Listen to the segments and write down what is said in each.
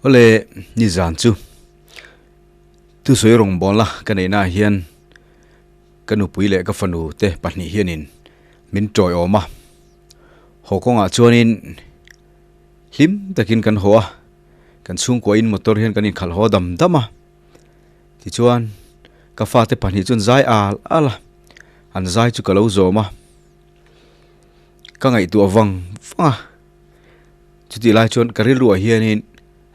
Awle nizan chu thusawi rawngbawlna ka neihna ah hian ka nupui leh ka fanu te pahnih hianin min tawiawm a, haw kawngah chuanin hlim takin kan haw a, kan chhungkuain motor hian kan inkhalh haw dam dam a, tichuan ka fate pahnih chuan zai al al a, an zai chu ka lo zawm a, ka ngaihtuah vang vang a. Chutih lai chuan ka rilruah hianin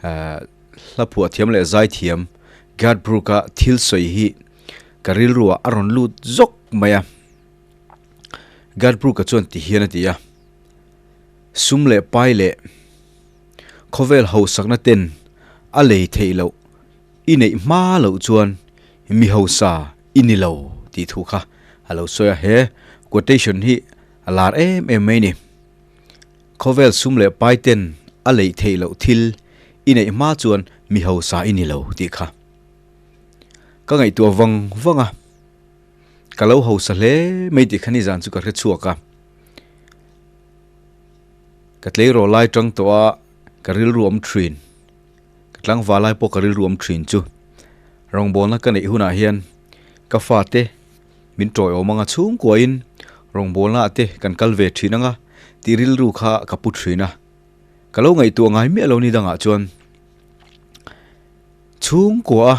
ahh hla phuah thiam leh zai thiam Gerd Brooke-a thil sawi hi ka rilruah a rawn lut zawk mai a. Gerd Brooke-a chuan ti hian a ti a, Sum leh pai leh khawvel hausakna ten a lei theih loh i neih hma loh chuan mi hausa i ni lo tih thu kha a lo sawi a. He quotation hi a lar em em mai a ni. Khawvel sum leh pai ten a leih theih loh thil i neih hma chuan mi hausa i ni lo tih kha ka ngaihtuah vang vang a, ka lo hausa hle mai tih kha nizan chu ka hre chhuak a, ka tleirawl lai tang tawh a ka rilru awm thin, ka tlangval lai pawh ka rilru awm thin chu rawngbawlna ka neih hunah hian ka fate Min tawiawm anga chhungkuain rawngbawlnaah te kan kal ve thin anga tih rilru kha ka pu thin a. Ka lo ngaihtuah ngai miah lo ni dangah chuan chhungkua a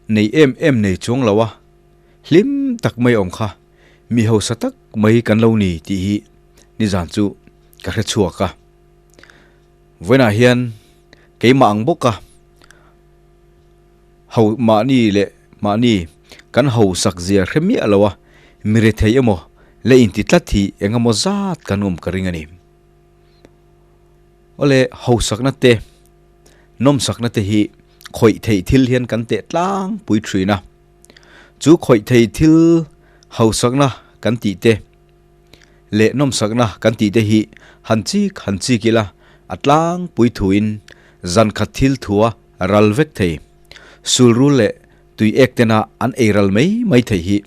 nei em em nei chuang lo a, hlim tak mai awm kha mi hausa tak mai kan lo ni tih hi nizan chu ka hre chhuak a. Vawiinah hian keimah ang bawk a. Ho mahni leh mahni kan hausak zia hre miah lo a, mi rethei emaw leh inti tlat hi eng emaw zat kan awm ka ring a ni. Awle hausakna te, nawmsakna te hi khawih theih thil hian kan teh tlangpui thin a, chu khawih theih thil hausakna kan tih te leh nawmsakna kan tih te hi han chik han chik ila a tlangpui thuin zan khat thil thua ral vek thei. Sulrul leh tui ek tena an ei ral mai mai thei hi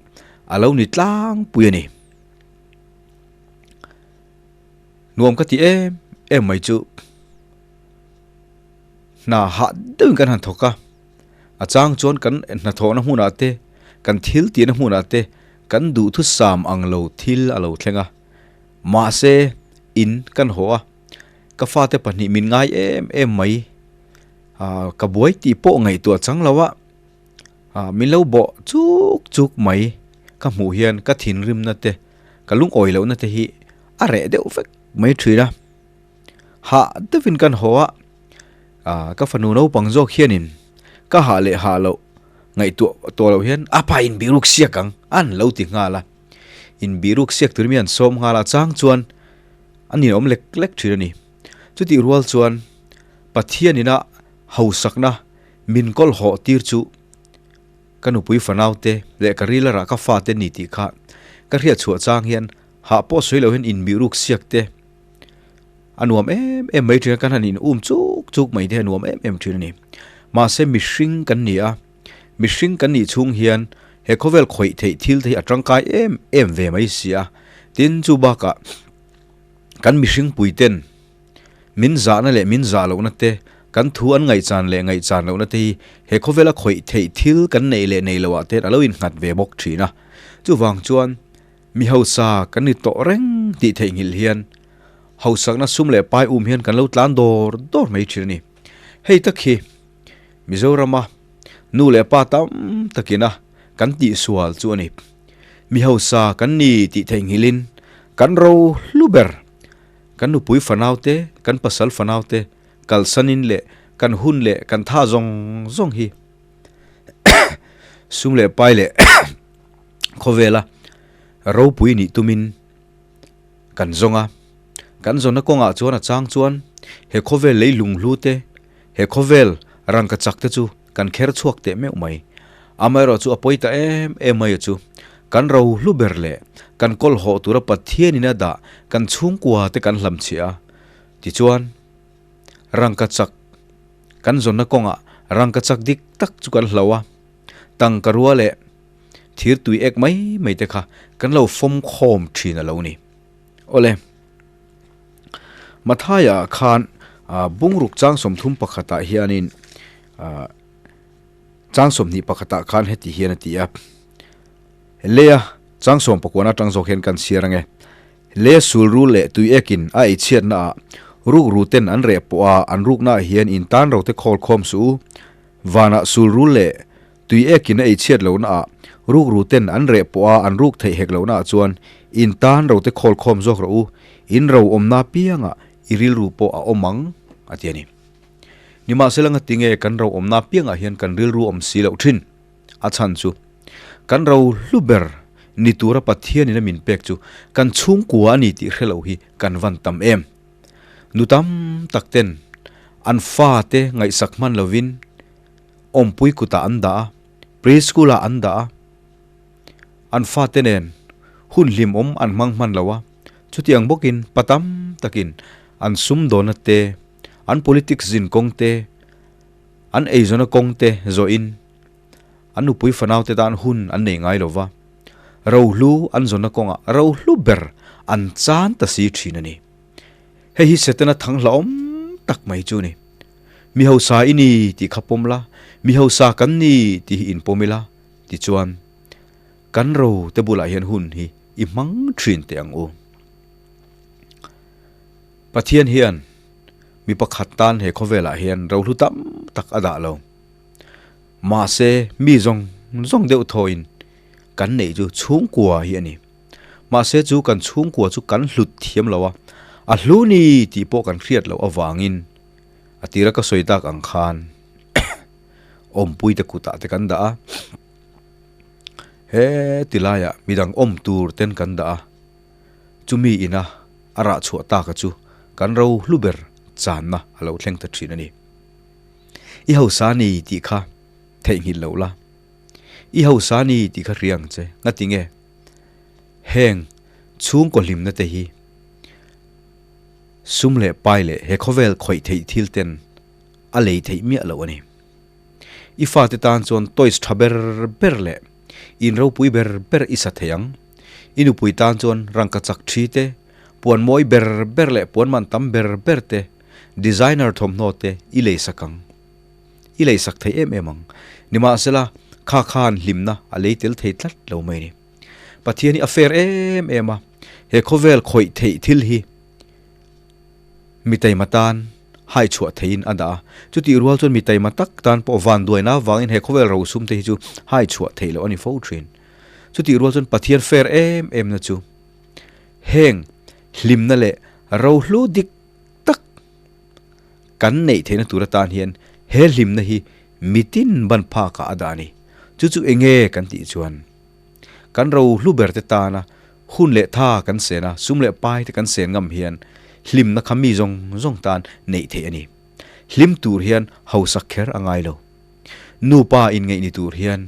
a lo ni tlangpui a ni. Nuam ka ti em em mai chu hna hah deuhin kan han thawk a, a chang chuan kan hnathawhna hmunah te, kan thil tihna hmunah te kan duhthusam ang lo thil a lo thleng a, mahse in kan haw a. Ka fate pahnih min ngai em em mai. Ahh ka buai tih pawh ngaihtuah chang lo a, ahh min lo bawh chuk chuk mai. Ka hmuh hian ka thinrimna te, ka lungawi lohna te hi a reh deuh vek mai thin a. Hah deuhin kan haw a, ahh ka fanu naupang zawk hianin ka hah leh hah loh ngaihtuah tawh loh hian a pa inbiruk siak ang an lo ti nghal a. Inbiruk siak tur mi an sawm nghal a, chang chuan A ninawm lek lek thin a ni. Chutih rual chuan Pathianina hausakna min kawl hawh tir chu ka nupui fanaute leh ka ril a rah ka fate ni tih kha ka hriat chhuah chang hian hah pawh sawi lo hian inbihruk siak te a nuam em em mai thin a, kan han in um chuk chuk mai te hi a nuam em em thin a ni. Mahse mihring kan ni a, mihring kan nih chhung hian he khawvel khawih theih thil te hi a tangkai em em ve mai si a, tin chu bakah Kan mihring puiten min zahna leh min zah lohna te, kan thu an ngaihchan leh ngaihchan lohna te hi he khawvela khawih theih thil kan neih leh neih lohah ten a lo innghat ve bawk thin a. Chuvang chuan mi hausa kan ni tawh reng tih theihnghilh hian hausakna sum leh pai um hian kan lo tlan dawr dawr mai thin a ni. Hei tak hi Mizorama nu leh pa tam takina kan tihsual chu a ni. Mi hausa kan ni tih theihnghilhin kan ro hlu ber, kan nupui fanaute, kan pasal fanaute kalsanin leh kan hun leh kan tha zawng zawng hi sum leh pai leh khawvela ropui nih tumin kan zawng a. Kan zawnna kawngah chuan a chang chuan he khawvel leilung hlu te, he khawvel rangka chak te chu kan kher chhuak teh meuh mai. Amaherawh chu a pawi ta em em mai a chu, kan ro hlu ber leh kan kawl hawh tura Pathianin a dah kan chhungkua te kan hlamchhiah a. Tichuan, rangka chak kan zawnna kawngah rangka chak dik tak chu kan hloh a, tangka rua leh thir tui ek mai mai te kha kan lo fawm khawm thin a lo ni. Awle, Mathaia khan Bungruk chang 30 pakhatah hianin chang 20 pakhatah khan heti hian a ti a, Leia chang sawm pakuana atang zawk hian kan chhiar ange. Leia sul rul leh tui ekin a eichhiatna ah ruk ru ten an reh pawh a, an rukna ah hian in tan ro te khawl khawm suh u. Vanah sul rul leh tui ekin a eichhiat lohna ah ruk ru ten an reh pawh a, an ruk theih hek lohna ah chuan in tan ro te khawl khawm zawk rawh u. In ro awmna piangah i rilru pawh a awm ang, a ti a ni. Nimahsela ngatinge kan ro awmna piangah hian kan rilru awm si loh thin? A chhan chu, kan ro hlu ber ni tura Pathianin a min pek chu kan chhungkua a ni tih hre lo hi kan van tam em. Nu tam tak ten an fate ngaihsak hman lovin awmpui kutah an dah a, preschool ah an dah a, an fate nen hun hlimawm an hmang hman lo a, chutiang bawkin pa tam takin an sumdawnna te, an politics zin kawng te, An eizawna kawng te zawhin an nupui fanaute tan hun an nei ngai lo va, rohlu an zawnna kawngah rohlu ber an chan ta si thin a ni. Hei hi Setana thang hlauhawm tak mai chu a ni. Mi hausa i ni tih kha pawm la, mi hausa kan ni tih hi inpawm ila, tichuan kan ro te bulah hian hun hi i hmang thin teh ang u. Pathian hian mi pakhat tan he khawvelah hian rohlu tam tak a dah lo. Mahse, mi zawng zawng deuh thawhin kan neih chu chhungkua hi a ni. Mahse chu kan chhungkua chu kan hlut thiam lo a, a hlu ni tih pawh kan hriat loh avangin a tira ka sawi tak ang khan awmpuite kutah te kan dah a, he tilaiah midang awm tur ten kan dah a. Chumi ina a rah chhuah taka chu kan ro hlu ber channa a lo thleng ta thin a ni. I hausa ni tih kha theihnghilh loh la. I hausa ni tih kha hria ang che. Ngati nge? Heng chhungkaw hlimna te hi sum leh pai leh he khawvel khawih theih thil ten a lei theih miah loh a ni. I fate tan chuan toys tha ber ber leh in ropui ber ber i sa thei ang. I nupui tan chuan rangka chak thi te, puan mawi ber ber leh puan man tam ber ber te, designer thawmhnaw te i lei sak ang. I lei sak thei em em ang. Nimahsela, kha khan hlimna a lei tel thei tlat lo mai ni. Pathian hi a fair em em a, he khawvel khawih theih thil hi mi taima tan hai chhuah theiin a dah a. Chutih rual chuan mi taima tak tan pawh vanduaina avangin he khawvel rosum te hi chu hai chhuah theih loh a ni fo thin. Chutih rual chuan Pathian fair em em na chu heng hlimna leh rohlu dik tak kan neih theihna tur atan hian he hlimna hi mitin ban phakah a dah a ni. Chu chu enge kan tih chuan kan rohlu ber te tana hun leh tha kan sen a, sum leh pai te kan sen ngam hian hlimna kha mi zawng zawng tan neih theih a ni. Hlim tur hian hausak kher a ngai lo. Nupa inngeih ni tur hian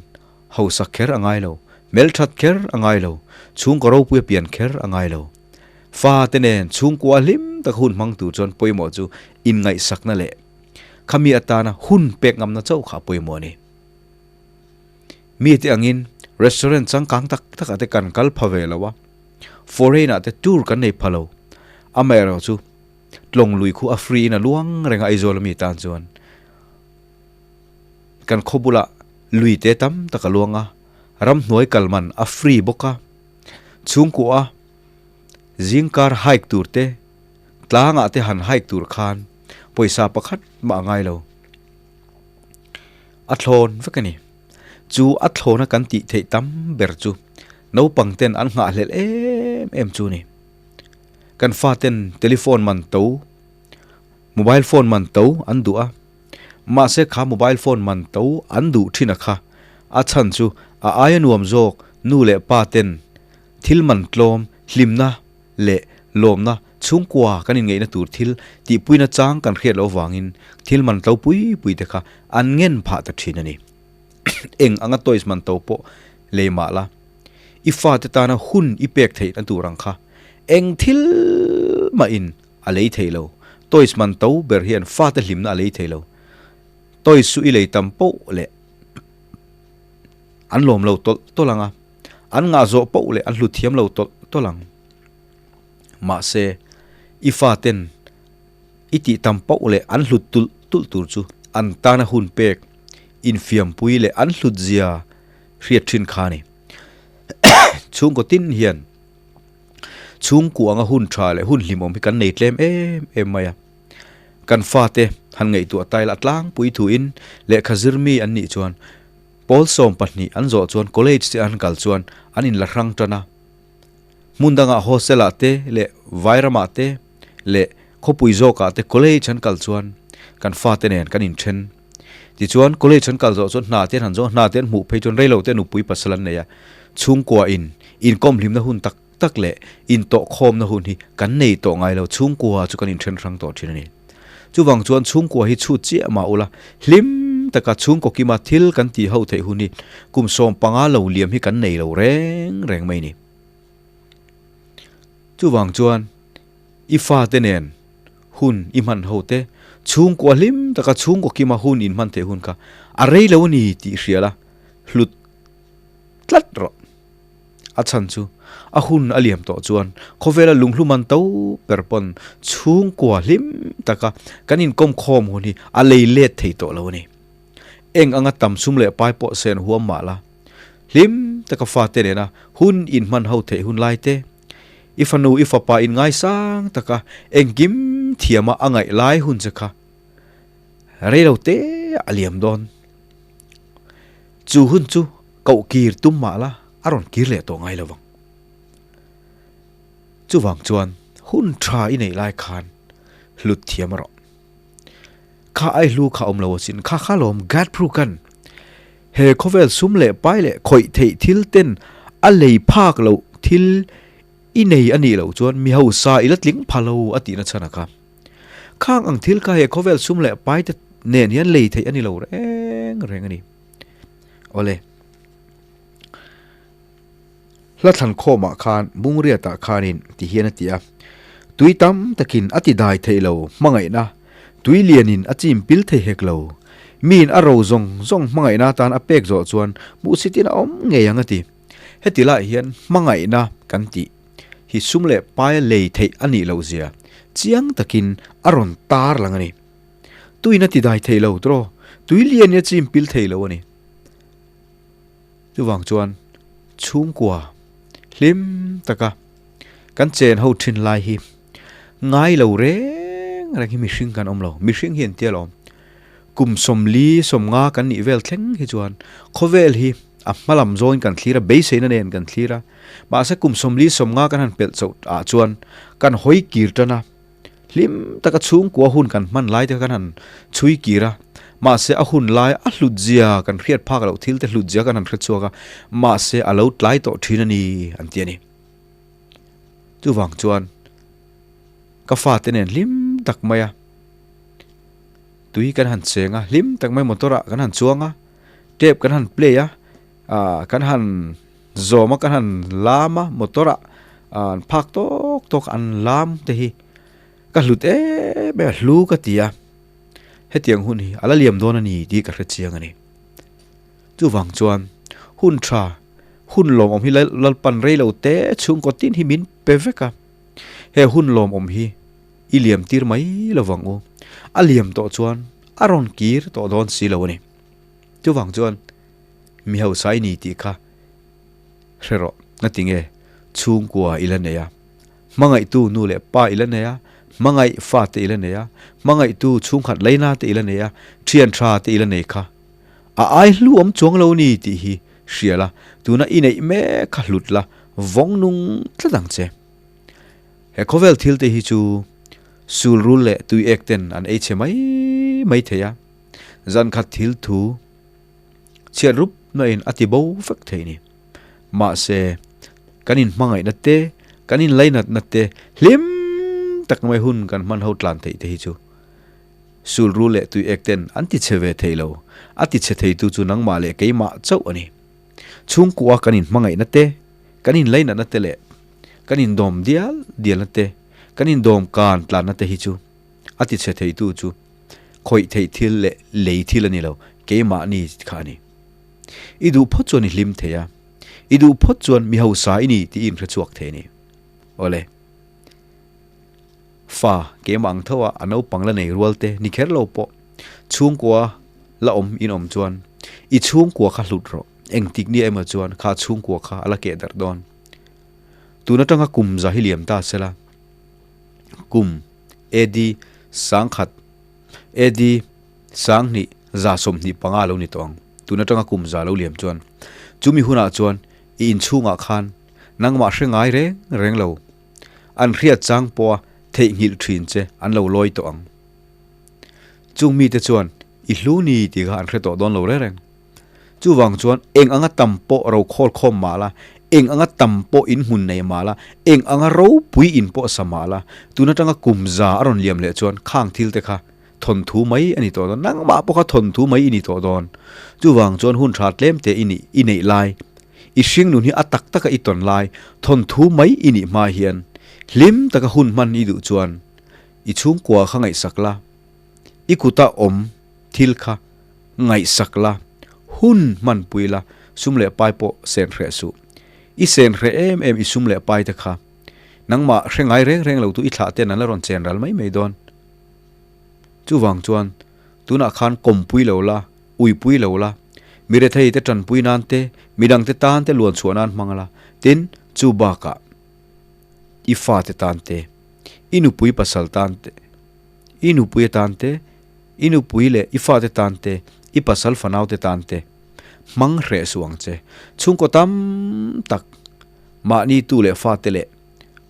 Hausak kher a ngai lo, hmelthat kher a ngai lo, chhungkaw ropui a pian kher a ngai lo. Fa te nen chhungkua hlim taka hun hmang tur chuan pawimawh chu inngaihsakna leh khami atana hun pek ngamna chauh kha a pawimawh a ni. Mite angin restaurant changkang tak takah te kan kal pha ve lo a, foreign ah te tour kan nei pha lo. Amaherawhchu tlawng lui khu a free in a luang reng a Aizawl ami tan chuan. Kan khaw bulah lui te tam tak a luang a, ramhnuai kal man a free bawk a. Chhungkua a zingkar hike tur te, tlangah te han hike tur khan pawisa pakhat mah a ngai lo. A thlawn vek a ni. Chu a thlawna kan tih theih tam ber chu naupang ten an nghahhlelh em em chu a ni. Kan faten telephone man to, mobile phone man to an duh a. Mahse kha mobile phone man to an duh thin a kha. A chhan chu a aia nuam zawk nu leh pa ten thil man tlawm, hlimna leh lawmna chhungkua kan inngeihna tur thil tihpuina chang kan hriat loh avangin thil man tlo pui pui te kha an ngen phah ta thin a ni. Eng anga toys man to pawh lei mah la, i fate tana hun i pek theihna tur ang kha eng thil mahin a lei thei lo. Toys man to ber hian fate hlimna a lei thei lo. Toys chu i lei tam poh leh an lawm lo tawlh tawlh ang a, an ngah zawh poh leh an hlut thiam lo tawlh tawlh ang. Mahse, i faten I tih tam pauh leh an hlut tulh tulh tur chu an tana hun pek, infiampui leh an hlut zia hriat thin kha a ni. Chhungkaw tin hian chhungkua anga hun tha leh hun hlimawm hi kan nei tlem em em mai a. Kan fate han ngaihtuah ta ila a tlangpui thuin lehkha zirmi an nih chuan pawl 12 an zawh chuan college te an kal chuan an inla hrang tan a. Hmun dangah hostel ah te leh vairamah te leh khawpui zawkah te college an kal chuan kan fate nen kan inthen. Tichuan college an kal zawh chuan hna te an han zawh a, hna te an hmuh phei chuan reilo te nupui pasal an nei a, chhungkua in inkawm hlimna hun tak tak leh intawhkhawmna hun hi kan nei tawh ngai lo, chhungkua chu kan inthen hrang tawh thin a ni. Chuvang chuan chhungkua hi chhut chiah mah ula, hlim taka chhungkaw kima thil kan tih ho theih hun hi kum 15 lo liam hi kan nei lo reng reng mai ni. Chuvang chuan i fate nen hun i hman ho te, chhungkua hlim taka chhungkaw kima hun in hman theih hun kha a rei lo a ni tih hria la, hlut tlat rawh. A chhan chu a hun a liam tawh chuan khawvela lunghlum an to ber pawn chhungkua hlim taka kan inkawm khawm hun hi a lei let thei tawh lo a ni. Eng anga tam sum leh pai pawh sen huam mah la, hlim taka fate nena hun inhman ho theih hun lai te, i fanu i fapa inngaisang taka engkim thiama a ngaih lai hun che kha rei lo te a liam dawn. Chu hun chu koh kir tum mah la a rawn kir leh tawh ngai lo vang. Chuvang chuan hun tha i neih lai khan hlut thiam a rawh. Kha ai hlu kha awm lo asin, kha kha lawm Gad Prukan he khawvel sum leh pai leh khawih theih thil ten a lei phak loh thil i nei a nih loh chuan mi hausa i la tling pha lo a tihna chhan a kha. Khang ang thil kha he khawvel sum leh pai te nen hian lei theih a ni lo reng reng a ni. Awle. Hla thlan khawmah khan Bungriatah khanin ti hian a ti a, Tui tam takin a ti dai theih lo hmangaihna, tui lianin a chim pil thei hek lo. Miin a ro zawng zawng hmangaihna atan a pek zawh chuan hmuhsitin a awm ngei ang a ti. Heti lai hian hmangaihna kan tih hi sum leh paia lei theih a nih loh zia chiang takin a rawn tar lang a ni. Tuin a ti dai thei lo tawh, tui lianin a chim pil thei lo a ni. Chuvang chuan chhungkua hlim taka kan chen ho thin lai hi ngai lo reng reng hi mihring kan awm lo. Mihring hi an tia lawm. Kum 40 50 kan nih vel thleng hi chuan khawvel hi a hma lam zawngin kan thlir a, beiseina nen kan thlir a. Mahse kum 40 50 kan han pelh chauh ah chuan kan hawi kir tan a. Hlim taka chhungkua hun kan hman lai te kha kan han chhui kir a, mahse a hun lai a hlut zia kan hriat phak loh thil te hlut zia kan han hre chhuak a, mahse a lo tlai tawh thin a ni an ti a ni. Chuvang chuan ka fate nen hlim tak mai a, tui kan han cheng a, hlim tak mai motor ah kan han chuang a, tape kan han play a, ah kan han Zawma kan han lam a, motor ah an phak tawk tawk an lam te hi ka hlut em em a, hlu ka ti a, hetiang hun hi a la liam dawn a ni tih ka hre chiang a ni. Chuvang chuan hun tha, hun lawmawm hi Lalpan rei lo te chhungkaw tin hi min pe vek a, he hun lawmawm hi i liam tir mai lovang u, a liam tawh chuan a rawn kir tawh dawn si lo a ni. Chuvang chuan Mi hausa i ni tih kha hre rawh. Ngati nge chhungkua i la nei a, hmangaihtu nu leh pa i la nei a, hmangaih fa te i la nei a, hmangaihtu chhungkhat leina te i la nei a, thian tha te i la nei kha a ai hlu awm chuang lo ni tih hi hria la, tuna i neih mek kha hlut la, vawng nung tlat ang che. He khawvel thil te hi chu sul rul leh tui ek ten an ei chhe mai mai thei a, zan khat thil thu Chhiat rup na in a ti bo vek thei ni. Mahse, kan in hmangaihna te, kan in lainatna te hlim tak mai hun kan hman ho tlan theih te hi chu sul ru leh tui ek ten an ti chhe ve thei lo. A ti chhe thei tu chu nangmah leh keimah chauh a ni. Chhungkua kan in hmangaihna te, kan in lainatna te leh kan in dawm dial dialna te, kan in dawm kan tlanna te hi chu a ti chhe thei tu chu Khawih theih thil leh lei thil a ni lo, keimahni kha a ni. I duh phawt chuan i hlim thei a, i duh phawt chuan mi hausa i ni tih i inhre chhuak thei a ni. Awle. Fa keimah ang tho a a naupang la nei rual te ni kher lo pawh chhungkua la awm in awm chuan i chhungkua kha hlut rawh. Engtik nia emaw chuan kha chhungkua kha a la keh darh dawn. Tun atanga kum za hi liam ta sela kum AD sangkhat AD sanghnih 25 lo ni tawh ang. Tun atanga kum za lo liam chuan chumi hunah chuan i inchhungah khan nangmah hre ngai reng reng lo. An hriat chang pawha theihnghilh thin che an lo lawi tawh ang. Chung mite chuan i hlu ni tih kha an hre tawh dawn lo reng reng. Chuvang chuan eng anga tam pawh ro khawl khawm mah la, eng anga tam pawh in hmun nei mah la, eng anga ropui in pawh sa mah la, tun atanga kum za a rawn liam leh chuan khang thil te kha thawnthu mai a ni tawh dawn, nangmah pawh kha thawnthu mai i ni tawh dawn. Chuvang chuan hun tha tlem te i nih i neih lai, i hringnun hi a tak taka i tawn lai, thawnthu mai i nih hma hian hlim taka hun hman i duh chuan i chhungkua kha ngaihsak la, i kuta awm thil kha ngaihsak la, hun hmanpui la, sum leh pai pawh sen hreh suh. I sen hreh em em i sum leh pai te kha nangmah hre ngai reng reng lo tu i thlah ten an la rawn chen ral mai mai dawn. Chuvang chuan tunah khan kawmpui lo la, uipui lo la, mi rethei te tanpui nan te, midang te tan te luan chhuah nan hmang la, tin chu bakah i fate tan te, i nupui pasal tan te, i nupui atan te, i nupui leh i fate tan te, i pasal fanau te tan te hmang hreh suh ang che. Chhungkaw tam tak mahni tu leh fate leh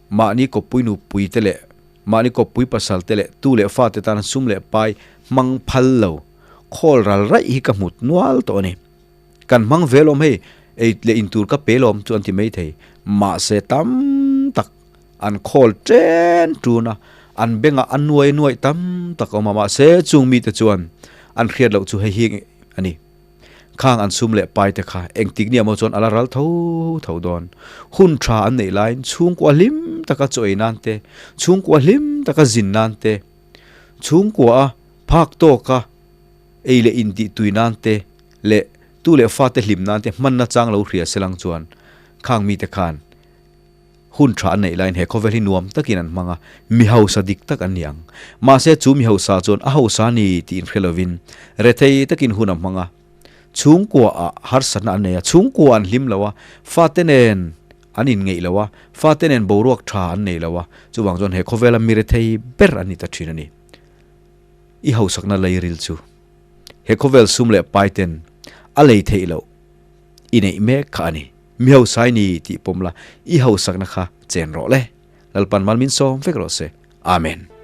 mahni kawppui nupui te leh mahni kawppui pasal te leh tu leh fate tan sum leh pai hmang phal lo khawl ral raih hi ka hmut nual tawh a ni. Kan hmang ve lawm hei, ei leh in tur ka pe lawm chu an ti maithei. Mahse tam tak an khawl chen tun a, an bengah a nuai nuaih tam tak a awm a, mahse chung mite chuan an hriat loh chu hei hi a ni. Khang an sum leh pai te kha engtik nia maw chuan a la ral tho tho dawn. Hun tha an neih laiin chhungkua hlim taka chaw ei nan te, chhungkua hlim taka zin nan te, chhungkua a phak tawka ei leh intih tui nan te leh tu leh fate hlim nan te hmanna chang lo hria selang chuan khang mite khan Hun tha an neih laiin he khawvel hi nuam takin an hmang a, mi hausa dik tak an ni ang. Mahse chu mi hausa chuan a hausa ni tih inhre lovin rethei takin hun a hmang a. Chhungkua ah harsatna an nei a, chhungkua an hlim lo a, fate nen an inngeih lo a, fate nen boruak tha an nei lo a, chuvang chuan he khawvela mi rethei ber an ni ta thin a ni. I hausakna leiril chu he khawvel sum leh paiten a lei theih loh i neih mek kha a ni. Mi hausa i ni tih pawm la, i hausakna kha chen rawh le. Lalpan mal min sawm vek rawh se. Amen.